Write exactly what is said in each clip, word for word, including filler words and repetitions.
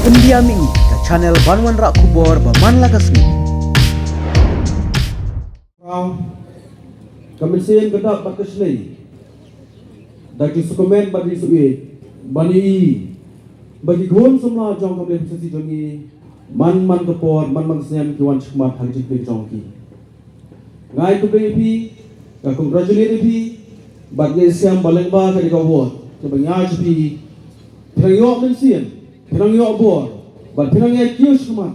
India Ming, ka channel ban wanrah khubor ba man la ka sngi. Ka mynsiem ka dap bad ka shlei da ki sukmen bad ki suieit ban ïohi ba ki khun samla jong ka Mawlai Constituency jong ngi man man ka por, man man ka snem ki wan shakhmat ha ka jingpyni jong ki. Nga ai khublei ïa phi, nga congratulate ïa phi bad nga ïa siam ba lyngba kane ka award kaba nga ai ïa phi, phi nang ïoh mynsiem, phi nang ïoh bor bad phi nang ïa kiew shakhmat.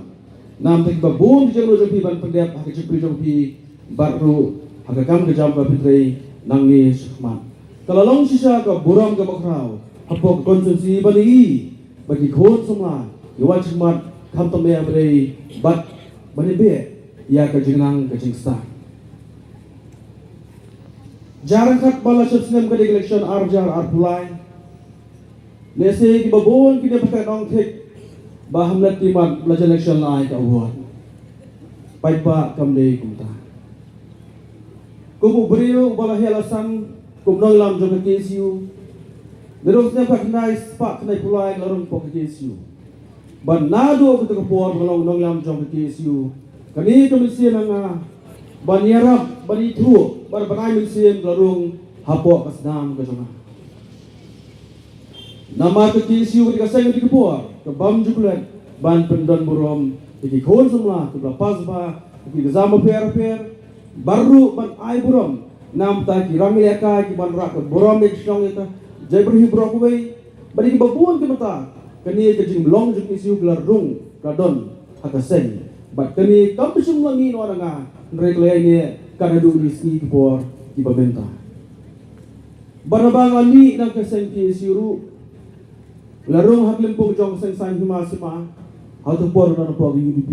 Namar ba bun ki jingmut jong phi ban pyndep ha ka jingpyni jong phi bad ruh ha ka kam ka jam kaba phi trei nangne shakhmat. Ka la long shisha ka burom kaba khraw hapoh ka constituency ban ïohi ba ki khun samla ki wan shakhmat khamtam ïa ba dei bad ban ïa beh ïa ka jingnang ka jingstad. Jar khat ba la sep snem ka dei ka election ar hajar arphew lai. Lehse kiba bun ki dei ba ka dong thik ba Hamlet Timat la jan election la ai ka award. Paidbah, kam dei kumta. Kum u briew uba la heh la san kum nongïalam jong ka K S U, naduh snem khatkhyndai spah khyndaiphew lai nga la rung hapoh ka K S U. Bad naduh kata ka por ba nga long nongïalam jong ka K S U, kane ka mynsiem ha nga ban ïarap, ban ithuh bad ban ai mynsiem ka la rung hapoh ka snam ka jong nga. Namar ka K S U ka dei ka seng ka dei ka por kaba ym ju klet ban pyndon burom ïa ki khun samla kiba la pass bha ha ki exam bapher bapher, bad ruh ban ai burom namar ki rangïalehkai kiban rah ka burom ïa ka shnong ïa ka jaitbynriew baroh kawei. Bad ïa kiba bun ki mynta, kane ka jinglong jong ka K S U ka la rung ka don ha ka seng. Bad kane kam shym la mih noh na nga, hynrei ka la ïaineh kat haduh kine ki sngi ki por kiba mynta. Bad haba nga la mih na ka seng K S U ruh, nga la rung ha ka lympung jong ka seng saiñ hima sima ha kato ka por nga don hapoh ka U D P.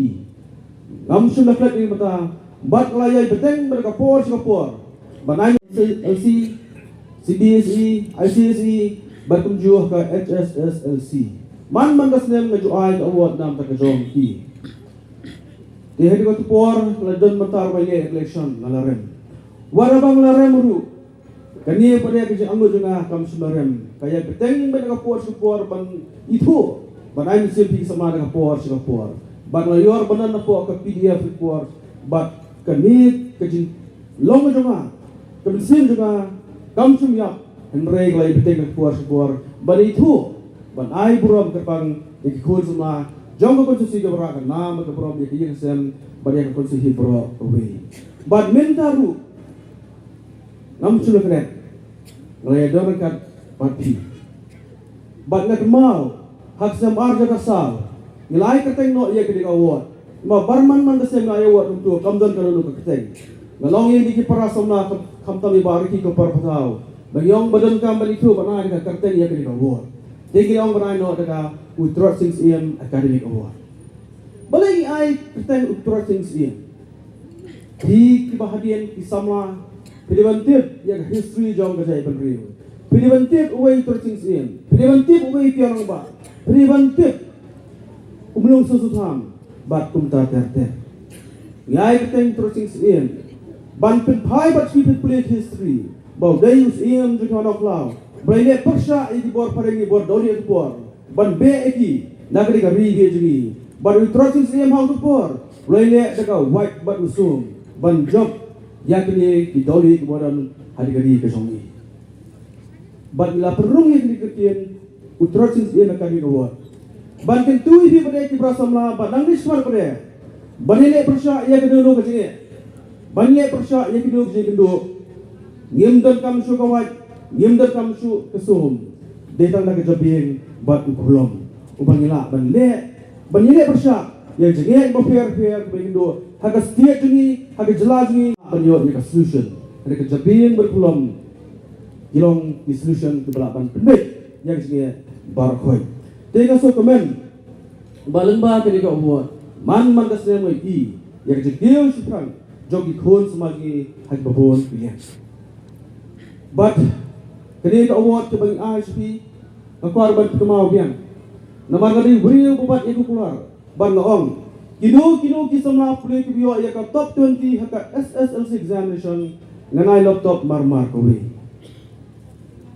Ngam shym la klet ïa ka mynta bad nga la ïai bteng bad ka por sha ka por ban ai L C, C B S E, I C S E bad kumjuh ka H S S L C. Man man ka snem nga ju ai ka award namar ka jong ki. Te ha kato ka por nga la don mynta ruh ba ïaleh election nga la rem. Wat haba nga la rem ruh, kane pat ka jingangnud jong nga kam shym la rem. Ka ïai bteng bad ka por sha ka por ban ithuh, ban ai mynsiem ïa ki samla da ka por sha ka por. Bad nga la ïoh ban don hapoh ka P D F ka por, bad kane ka jinglong jong nga, ka mynsiem jong nga kam shym ïap, hynrei ka la ïai bteng ka por sha ka por ban ithuh, ban ai burom kyrpang ïa ki khun samla jong ka constituency kaba rah ka nam bad ka burom ïa ka ïing ka sem bad ïa ka constituency baroh kawei. Bad mynta ruh ngam shym la klet, nga la ïadon ryngkat bad phi. Bad nga kynmaw ha ka snem ar hajar arphew saw ngi la ai kyrteng noh ïa kane ka award. Namar ba man man ka snem nga ai award kumto kam don kano kano ka kyrteng. Nga la ong ïa kine ki para samla kham, khamtam ïa Bah Ricky Cooper Pathaw, ba ngi ong ba donkam ban ithuh ban ai da ka kyrteng ïa kane ka award. Te ngi la ong ban ai noh da ka U Trotsing Syiem Academic Award. Balei ngi ai kyrteng U Trotsing Syiem? Phi kiba hadien ki samla, phi dei ban tip ïa ka history jong ka jaitbynriew. Phi dei ban tip uwei u Trotsing Syiem. Phi dei ban tip uwei u Tiar Nangbah. Phi dei ban tip u Mlung Soso Tham bad kumta ter ter. Ngi ai kyrteng Trotsing Syiem ban pynphai bad shu pynpule history ba u dei u syiem jong ki manok khlaw ba la ïaleh pyrshah ïa ki bor phareng, ki bor dowry ha ka por, ban beh ïa ki na kane ka ri beh jong ngi. Bad u Trotsing Syiem ha u tu por u la ïaleh da ka wait bad u sum ban jop ïa kine ki dowry kiba don ha kane ka ri ka jong ngi. Bad ngi la pynrung ïa kane ka ktien U Trotsing Syiem Academic Award ban kyntu ïa phi pat ki para samla ba nang dei shakhmat pat ban ïaleh pyrshah ïa kano kano ka jingeh, ban ïaleh pyrshah ïa kano ka jingkynduh. Ngim donkam shuh ka wait, ngim donkam shuh ka sum. Dei tang da ka jabieng bad u khlem uba ngi lah ban leh, ban ïaleh pyrshah ïa ka jingeh bapher bapher kaba kynduh ha ka state jong ngi, ha ka jylla jong ngi, ban ïoh ïa ka solution. Hynrei ka jabieng bad u khlem ki long ki solution kiba lah ban pynbeit ïa ka jingeh baroh khoit. Te nga sngewkmen ba lyngba kane ka award man man ka snem ngi ïohi ïa ka jingkiew shaphrang jong ki khun samla jong ngi ha kiba bun ki liang. Bad kane ka award kaba ngi ai sha phi, nga kwah ban pynkynmaw biang namar nga dei u briew ba bat ïa ka kular. Bad nga ong, kino kino ki samla pule kiba ïoh ïa ka top twenty ha ka S S L C examination, ngan ai laptop mar mar kawei.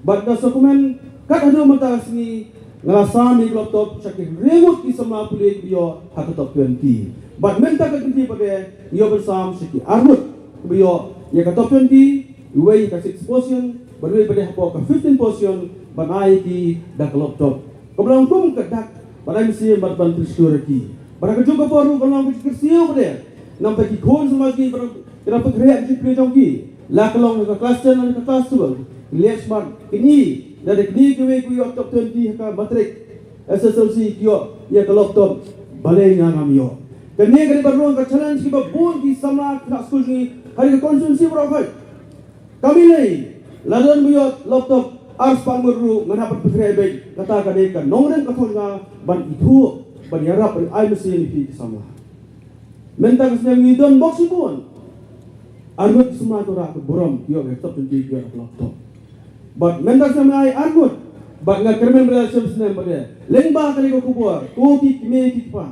Bad nga sngewkmen kat haduh mynta ka sngi Nga la sam ïa ki laptop sha ki hynriew ngut ki samla pule kiba ïoh ha ka top twenty. Bad mynta ka kynti pat de ngi ïoh ban sam sha ki ar ngut kiba ïoh ïa ka top twenty, iwei ïa ka six position, bad iwei pat de hapoh ka fifteen position, ban ai ïa ki da ka laptop. Kaba long kum ka dak ban ai mynsiem bad ban pynshlur ïa ki. Bad ha kajuh ka por ruh ka long ka jingkyrsiew pat de namar ki khun samla ki, ki dang pynkhreh ka jingpule jong ki. La ka long ka klas ten lane ka klas twelve, ki leh shabar, kine, lada kine kiwei ki ïoh top twenty ha ka matrik, S S L C, ki ïoh ïa ka laptop, balei nga ngam ïoh? Kane ka dei ban long ka challenge kiba bun ki samla khynnah skul jong ngi ha ri ka constituency baroh khoit. Kam lei, lada don ba ïoh laptop ar spah ngut ruh ngan hap ban pynkhreh beit, kata ka dei ka nongrim ka thong jong nga ban ithuh, ban ïarap, ban ai mynsiem ïa phi ki samla. Mynta ka snem ngi don bok shibun. Ar ngut ki samla ki rah ka burom, ki ïoh ka top twenty, ki ïoh ka laptop. Bad mynta ka snem ngi ai ar ngut. Bad nga kyrmen ba la shem snem bad de, lyngba kane ka khubor, ko ki kmie ki kpa,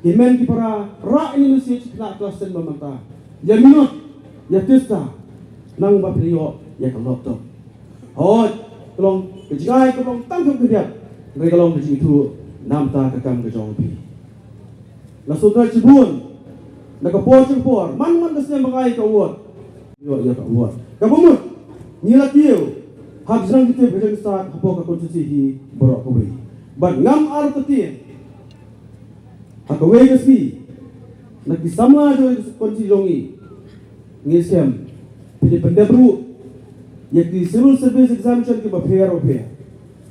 ki hynmen ki para, rah ïa ine i mynsiem sha ki khynnah klas ten ba mynta, ïa minot, ïa tista, nang ba phin ïoh ïa ka laptop. Hooid, ka long ka jingai kaba long tang kham khyndiat, hynrei ka long ka jingithuh namar ka kam ka jong phi. Nga sngewthuh shibun, na ka por sha ka por, man man ka snem ba nga ai ka award, ïoh ïa ka award. Kaba mut, ngi la kiew ha ka shnong jingtip ka jong ka stad hapoh ka constituency hi baroh kawei. Bad ngam artatien, ha kawei ka sngi, na ki samla jong ka constituency jong ngi, ngi shem, phi dei pyndep ruh ïa ki civil service examination kiba pher bapher.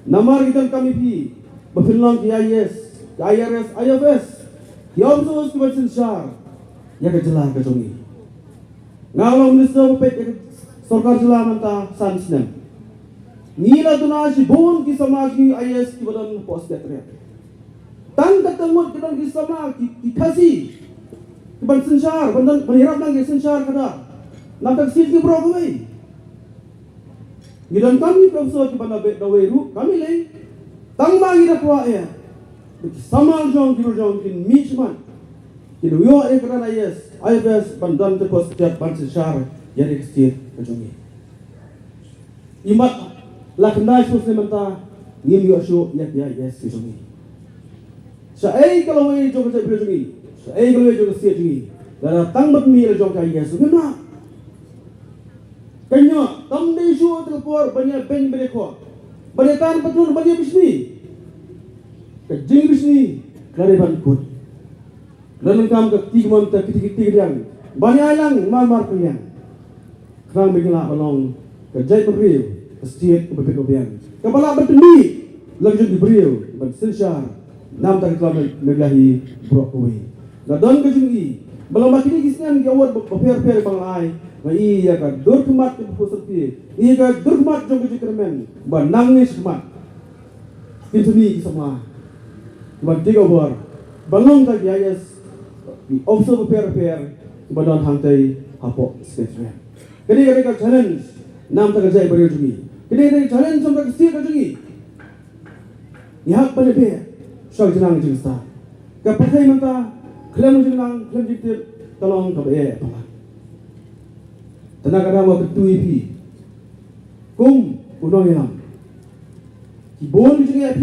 Namar ki donkam ïa phi ba phin long ki I A S, ki I R S, I F S, ki officers kiban synshar ïa ka jylla ka jong ngi. Nga long minister ba peit ïa ka sorkar jylla mynta san snem. Ngi la duna shibun ki samla jong ngi I A S kiba don hapoh Secretariat. Tang katto ngut ki don ki samla ki, ki Khasi kiban synshar, ban don, ban ïarap nang ïa ka synshar ka dak. Namar ka seat ki baroh kawei. Ngi donkam ïa ki officer kiban da beh da wei ruh, kam lei. Tang ba ngi da kwah ïa ba ki samla la jong, ki la jong kin mih shakhmat, kin ïoh ïa ka ran I A S, I F S, ban don ka post jait ban synshar ïa ka state ka jong ngi. Imat la khyndai spah snem mynta ngim ïoh shuh ïa ka I A S ka jong ngi. Shaei ka lawei jong ka jaitbynriew jong ngi? Shaei ka lawei jong ka state jong ngi? Lada tang ban mih la jong ka I A S ngim lah. Ka ñiuh, kam dei shuh te ka por ban ïa beiñ ban ïa khoh, ban ïa tan patlun, ban ïa bishni. Ka jingbishni ka la dei ban kut. Ka donkam ka kti kamon, ka kti kti kadiang ban ïa ai lang mar mar ka liang. Khnang ba ngin lah ban long ka jaitbynriew, ka state kaba bit ba biang, kaba lah ban pynmih la ka jong ki briew ban synshar namar ka tla Meghalaya hi baroh kawei. Nga don ka jingïohi ba long ba kine ki snem ki award ba pher pher ba nga la ai, nga ïohi ïa ka dur khmat ka pyrshah pyrshah, ïa ka dur khmat jong ka jingkyrmen ba nangne shakhmat kin sa mih ki samla kiban take over ban long tang ki I A S, ki officer bapher bapher kiba don hangtei hapoh Secretariat. Kane ka dei ka challenge namar ka jaitbynriew jong ngi. Kane ka dei ka challenge namar ka state ka jong ngi. Ngi hap ban ïa beh sha ka jingnang jingstad. Ka pyrthei mynta khlem jingnang khlem jingtip ka long kaba eh palat. Te na ka daw nga kyntu ïa phi kum u nongïalam, ki bun ki jingeh